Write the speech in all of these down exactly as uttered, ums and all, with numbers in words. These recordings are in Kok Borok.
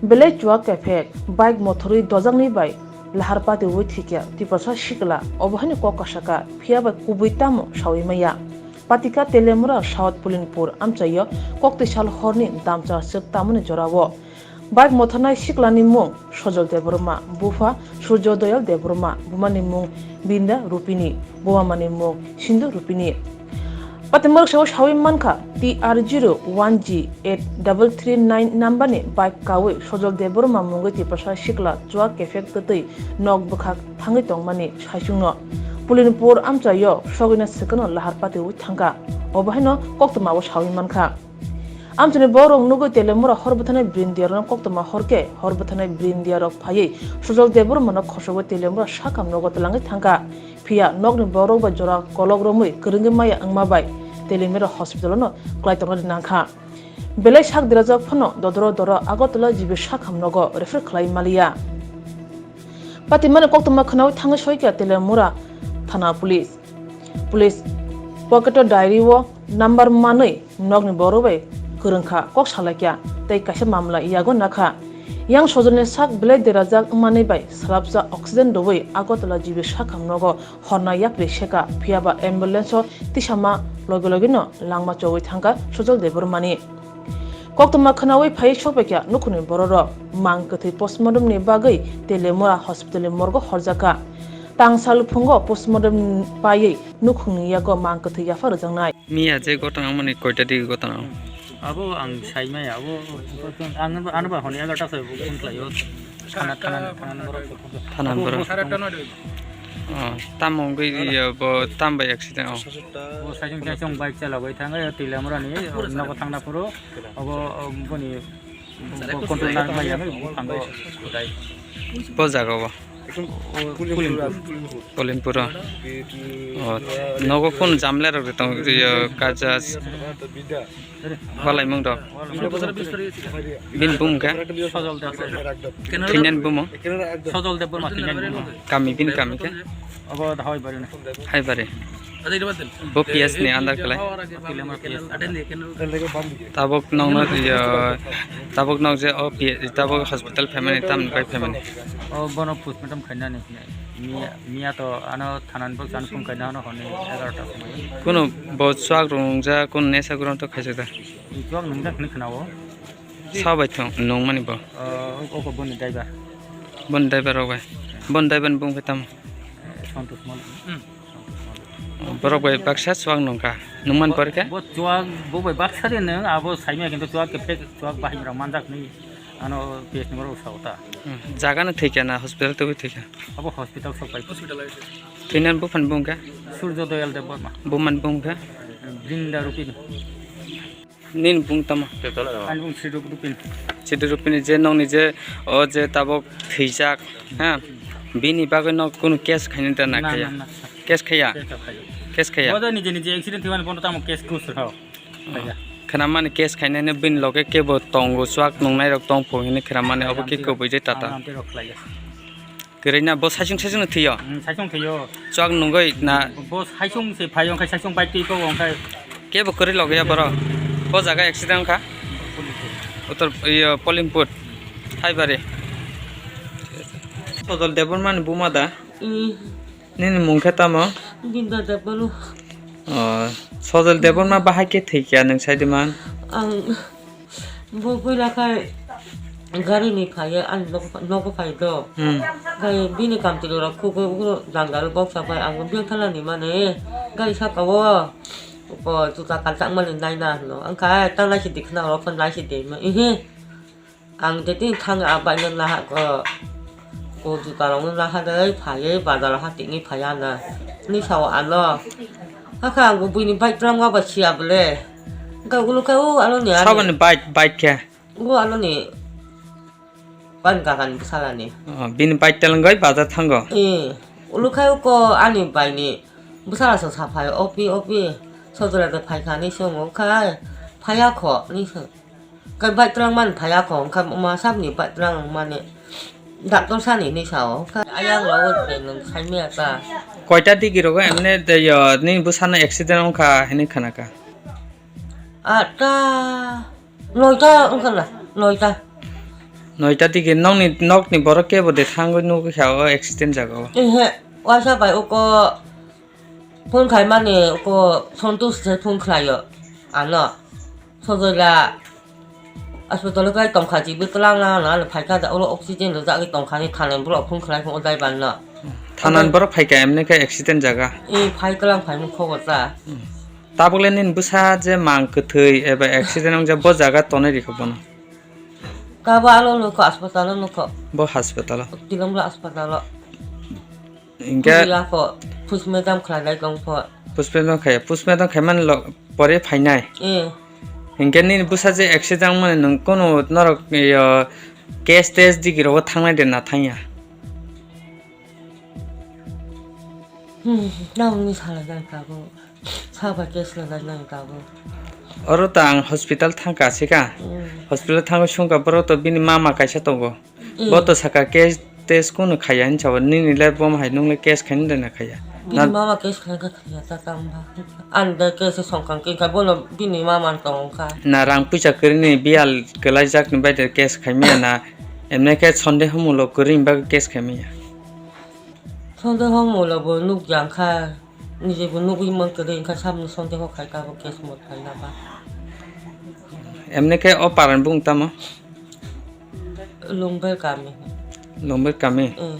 Belai chuak kephek, bike mothorwi dojaknwi bai lahar patiwi thwikya Tiprasa sikla, obo haino kok kasaka, phiya bai kubui tamo sawi maya. Patika Telemura South Pulinpur amchaio koktwi sal horni damchar swk tamoni jorao. Bike mothornai siklani mung Sojol Debbarma, bupha Surjo Doyal Debbarma, bumani mung Binda Rupini, buma mani mung Sindhu Rupini. Patimorok sao sawi mankha, T R zero one G eight double three nine number ni bike kawi Sojol Debbarma mungwi Tiprasa sikla chuak kephek twtwi nok bwkhak thangwi tongmani saichungno. Pulinpur amchaio sogwina swkano lahar patiwi thangkha. Obo haino koktwmao sawi mankha. Amchaini borok nugwi Telemura hor bwthanai Brindiarokno koktwma horkhe, hor bwthanai Brindiarok phaiwi Sojol Debbarmano khosogwi Telemura sakam nogo twlangwi thangkha. Phiya nokni borok bai jora kolok romwi kwrwngwi maya wngma bai Telemura hospitalno kwlai tongna nangkha. Belai sak derajak phano dodoro doro Agartala G B sakam nogo refer khlai maliya. Patimani koktwma khwnawi thangwi soikha Telemura thana police. Police pocket o diary o number manwi nokni borok bai kwrwngkha, kok salaikya tei kaisa mamla yago nakha. Yang Sojolni sak belai derajak wngmani bai swlapsa oxygen rwui Agartala G B sakam nogo horna yapri seka, phiyaba ambulance o tisama logi logino langma chogwi thangkha Sojol Debbarmani. Koktwma khwnawi phaiwi sokbaikha nukhungni bororok. Mang kwthwi postmortem ni bagwi Telemura hospital ni morgue horjakha. Tangsal phungo postmortem paiwi nukhungni yago mang kwthwi yapha rwjaknai. Miya je gotong wngmani koita digi gotong ang? Abo ang saimaya, abo ang ano ba honi egarta se phone khlaio. Thana, thana, thana borok. Thana borok. Oh, tamo wngwi iyo bo tam bai accident o? Bo saisung saisung bike chalogwi thangwi Telemura ni nogo thangna phuru obo, oh, boni bo control narwkma yangwi bo thango. Bo jaga o? Pulinpur. Pulinpur o. Oh, nogo kun jamle rok tong iyo kaja. Walaimung rok. Bini bumung khe? Sojol Debbarma. Thwinani bumung? Sojol Debbarma thwinani bumung. Kami bini kami khe? Obo Haibari ni. Haibari. Bo P S ni under khlai? Telemura P S. Tabuk nokno, iyo, tabuk nok je o P S, tabuk hospital phaimani tamni bai phaimani? O bono postmortem khainani. Miya, miya to ano thanani bwkha ano phone khaina ano hwnwi egarota somoi. Kuno bo chuak rwngjak, kuno nesa gronto khaijak da? Chuak nungjak hwnwi khwnao. Sa bai thung nungmani bo? O, o, o boni driver. Boni driver rok bai. Boni driver ni bumung khe tamo? Eh, Santosh Malik. Borok bai baksa chuak nungkha. Nungmani pore khe? Bo chuak, bo bai baksa de nung, abo saimaya kintu chuak khe pek, chuak bahai rok manjak ni. Ano P S ni borok sao ta. Hmm. Jaga no thwikha na hospital tubui thwikha? Abo hospital sok pai. Hospital ai se. Thwinani buphani bumung khe? Surjo Doyal Debbarma. Bumani bumung khe? Brinda Rupini. Nini bumung tamo? Ani bumung Sidhu Rupini. Sidhu Rupini je nokni je o je tabuk thwijak, ha? Bini bagwi no kunu case khaina da na? Na, khaya? Na, na. Case khaya? Case khaya. Case khaya. Bo je nije nije accident thwimani bono tamo case kusur hao. Khaya. Khwnamani case khainani bini loge kebo tongo, chuak nungnairok tongphu hinwi khwnamani, obo khe kubui je tata. Kwrwi na bo saisung saisung no thwiyo? Hmm, saisung thwiyo. Chuak nungwi na? Bo saisung se phaio, wngkha saisung bike twi ko, wngkha. Kebo kwrwi loge ya borok? Bo jaga accident wngkha? Uttor, iyo, Polimpur, Thaibari. Sojol Debbarmani buma da? Hmm. Nini mung khe tamo? Binda Debbarma. Oh, Sojol Debbarma bahai khe thwi kha nwng sai di man? Ang bo puila khai gari ni phaiya, ang nogo, nogo phai do. Hmm. Khai bini kamchwlwi rok khugo, ugo jangdal boksa bai ang biyang thala ni mani gari saka o, o juta kanchak mani naina hwno. Ang khai ta naisidi khna rok phan naisidi ma, ihi. Ang tei tini thang a bike no naha ko, ko juta rok no naha dei phaiwi bazar o hatingwi phaiya na. Ni sao ano. Hakha ang bo buini bike twlang ma ba siya bole. Hwnkhe ulo khe o ano ni ani. Saboni bike, bike khe? O ano ni ban gagan bwsala ni. Oh, bini bike twlangwi bazar thango? Eh, ulo khe o ko ani bai ni bwsala se saphai opi opi. Sojole de phaikha ni se wngkha phaiya kho ni se. Khe bike twlang mani phaiya kho, wngkha ma sap ni bike twlang mani doctor sani hinwi sao. Khe ayang rok o je nwng saimaya ta. Koita digi rogo emne de yo, nini bwsano accident wngkha hinwi khwnakha? Atta, noita wngkha na, noita. Noita digi nokni, nokni borok kebo de thangwi nugwi kha o accident jaga o. Ehe, waisa bai uko phone khaimani uko Santosh se phone khlaio ano. Sojoila hospital o kai tongkha, chibwi twlang lang lang ano phaikha da, ulo oxygen rwjagwi tongkha ni thanani borok phone khlai phone o driver no. Thanani borok phaikha emne khe accident jaga. E, phai twlang phai mung khobor ta. Tabukle nini bwsa je mang kwthwi eba accident wngjak bo jaga tonwi rikha bono. Kabo ano nukho, hospital o nukho. Bo hospital o. Tilomla hospital o. Hinkhe. Kuyako, postmortem khlailai tongkho. Postmortem khai, postmortem khaimani lo, pore phainai. Eh. Hinkhe nini bwsa je accident wngmani nwng kunu norok, yo, case test digi rogo thangnai de na thangya? Hmm, nang ni salai nang tabuk. Saba case lagai nang tabuk. Oro ta ang hospital thangka asika. Hmm. Hospital thangwi sungka borok to bini mama kaisa tongo. Hmm. Bo to saka case test kunu khaya hinwi sabo nini le bo hai nung le case khaini de na khaya. Bini mama case khaika khaya ta tang ba. Ang de case songkang khe kha bono bini mama tong kha. Na rang puisa kwrwini biyal kwlai jak ni bai de case khaimaya na emne khe sonde homulo kwrwini bagwi case khaimaya. Sonde homulo bo nuk jang kha. Nije bo nugwi man kwrwi wngkha, samno sonde ho khai tabuk case mo khai na ba. Emne khe o paran bung tamo? Lungber kami. Lungber kami? Mm.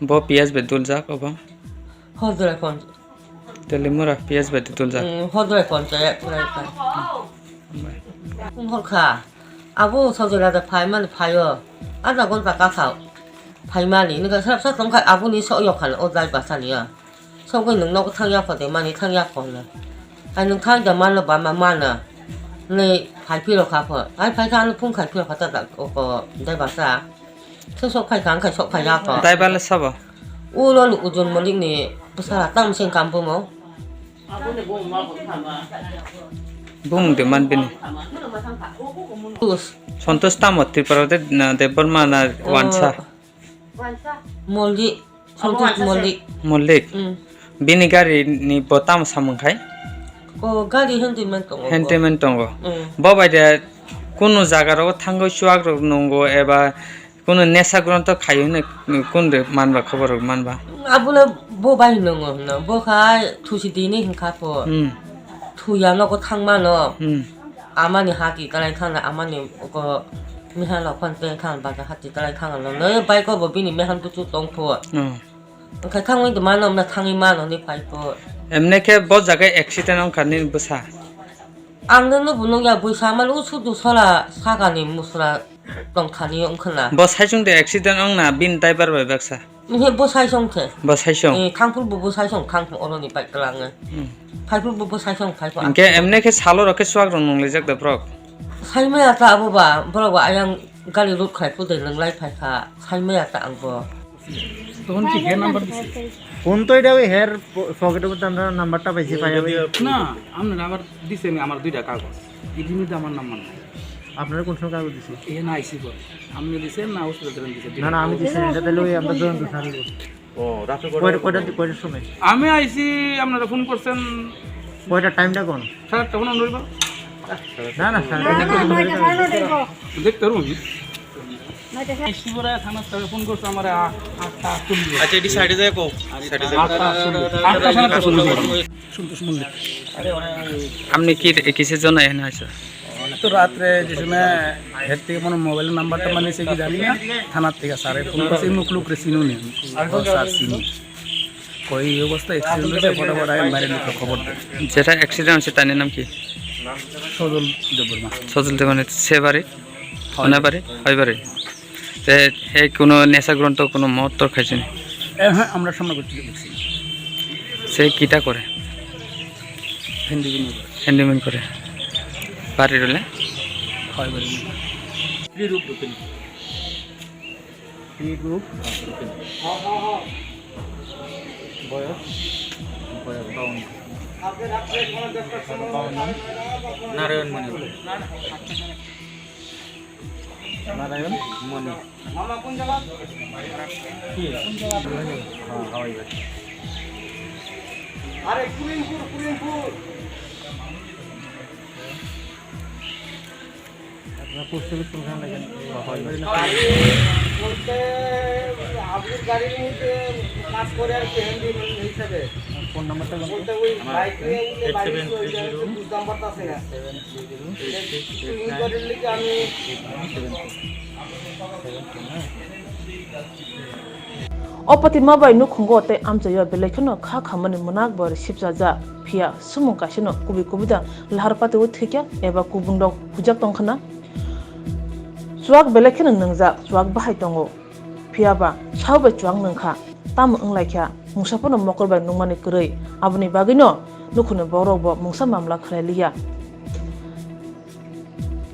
Bo P S bai duljak obo? Hodrai pon. Telimura P S bai duljak? Mm, Hodrai pon chaya chaya ka. Hor kha. Abo sojela da phai mani phaio. Adha gonta kakha phai mani. Nika srap srap tong khai aboni so yok khan o driver sani ya. Sogwi nwng nogo thangya kho de mani thangya kho hwnwi. Hai nwng thangya mano ba ma mano. Hwnwi phai phiro kha pho. Hai phai kha ano phung khai phiro kha ta da o ko driver sa. Sok sok phai kha ang khai sok phai ya kho. Driver le sabo? Ulo ni Ujun Malik ni bwsala tamo se kam bumo. Bumung de man bini. Us. Santosh tamo Tripura de na Debbarma na Oh. Wansa? Malik. Santosh Malik. Malik. Mm. Bini gari ni bo tamo samung khai? O gari handyman tongo. Handyman tongo. Mm. Bo bai de kunu jaga rogo thangwi chuak rok nungo eba Kunu nesa gronto khayo hwnwi kunu de manba khobor rok manba. Abole bo bai hinwi nungo hwnwi. Bo khai thusi dini hwnkha pho. Hmm. Thuya nogo thangmano. Hmm. Amani hati talai thangna amani ko mihan rok phone pe thang baga hati talai thangna no. Noi bai ko bo bini mehan buchu tong pho. Hmm. Khai thangwi de mano na thangwi mano ni phai pho. Emne khe bo jaga accident wngkha nini bwsa. Ang no no bo nungya bwsa mani o sudu sola sakani musra. Tongthani wngkha na. Bo saisung de accident wngna bini driver bai baksa. Nhe bo saisung khe. Bo saisung. Eh, thangphuru bo bo saisung thangphuru oroni bike twlango. Hmm. Phaiphuru bo bo saisung phaiphuru. Hingke emne khe salo rok khe chuak rok nunglaijak da borok. Saimaya ta abo ba borok ba ayang gari road khai phuru de nunglai phaikha saimaya ta ang bo. তখন কি কে নাম্বার দিছে? ফোন তো এটা ওই হের প-, পকেটের মধ্যে আমরা নাম্বারটা পাইছি, পাই আমি। না, আপনার আবার দিছে নি আমার দুইটা কাগজ। এটির মধ্যে আমার নাম্বার নাই। আপনারা কোন সময় কাগজ দিছে? এখানে আইসি পরে। আপনি দিছেন না হসপিটাল থেকে দিছে? না, না, আমি দিছি না। এটা তাহলে ওই আমরা জয়ন্ত স্যারই করবো। ও, রাতে কয়টা, কয়টা, কয়টার সময়? আমি আইছি, আপনারা ফোন করছেন। কয়টা, টাইমটা কোন? সাড়ে আটটা, ফোন অন করবো। না, না, সাড়ে আটটা। না, না, নয়টা, সাড়ে নয়টায় গো। দেখতে পারবো আমি। শিবরায় থানা থেকে ফোন করছে আমার আ-, আটটা আটচল্লিশ। আচ্ছা, এটি সাইডে যায় কো? সাইডে যায়। আটটা আটচল্লিশ। আটটা সাড়ে আটটা চল্লিশ। সন্তোষ মল্লিক। আপনি কি, কিসের জন্য এখানে আছেন? তো রাত্রে যে সময় হেড থেকে মনে মোবাইলের নাম্বারটা মানে সে কি জানি না, থানার থেকে স্যারে ফোন করছে, "এই মুখ লোক রে চিনো নি?" "ও স্যার, চিনি।" কই এই অবস্থা অ্যাক্সিডেন্ট হয়েছে, ফটাফট আয় বাইরে লোককে খবর দে। যেটা অ্যাক্সিডেন্ট হয়েছে তার নাম কি? সজল দেববর্মা। সজল দেব মানে সে বাড়ি? হয়। ওনার বাড়ি? হয় বাড়ি। তে এই কোনো নেশা গ্রন্থ, কোনো মদ তো খাইছেন? এ, হ্যাঁ, আমরা সামনে করছি, দেখছি। সে কিটা করে? হ্যান্ডিম্যান করে। হ্যান্ডিম্যান করে। বাড়ি রলে? হয় বাড়ি। কি রূপ? বয়স? বয়স বাউন্ন। বাউন্ন। নারায়ণ মণি। নারায়ণ মণি। কি? হ্যাঁ, হাওয়াই বাড়ি। আরে, কুড়িনপুর, কুড়িনপুর। পোস্ট অফিস কোনখানে লেখেন? বাড়ি বলতে আবুর গাড়ির মধ্যে কাজ করে আর কি, হ্যান্ডিম্যান হিসাবে। ফোন নাম্বারটা বলুন তো। বলতে ওই আমার বাইক নিয়ে উঠে এইট বাড়ি সেভেন থ্রি ওই যে জিরো দুধ নাম্বারটা আছে না। Seven three zero eight six eight nine. আমি O patima bai nukhungo tei amchaio belai kheno kha khamani mwnak bo rwsipchajak, phiya sumung kaisano kubui kubui da lahar patio thwikya eba kubun rok hujak tongkhana. Chuak belai kheno nwngjak, chuak bahai tongo, phiya ba sao bai chuak nwngkha, tamo wnglaikha, mungsa phano mokol bai nungmani kwrwi, aboni bagwino nukhungni borok bo mungsa mamla khlai liya.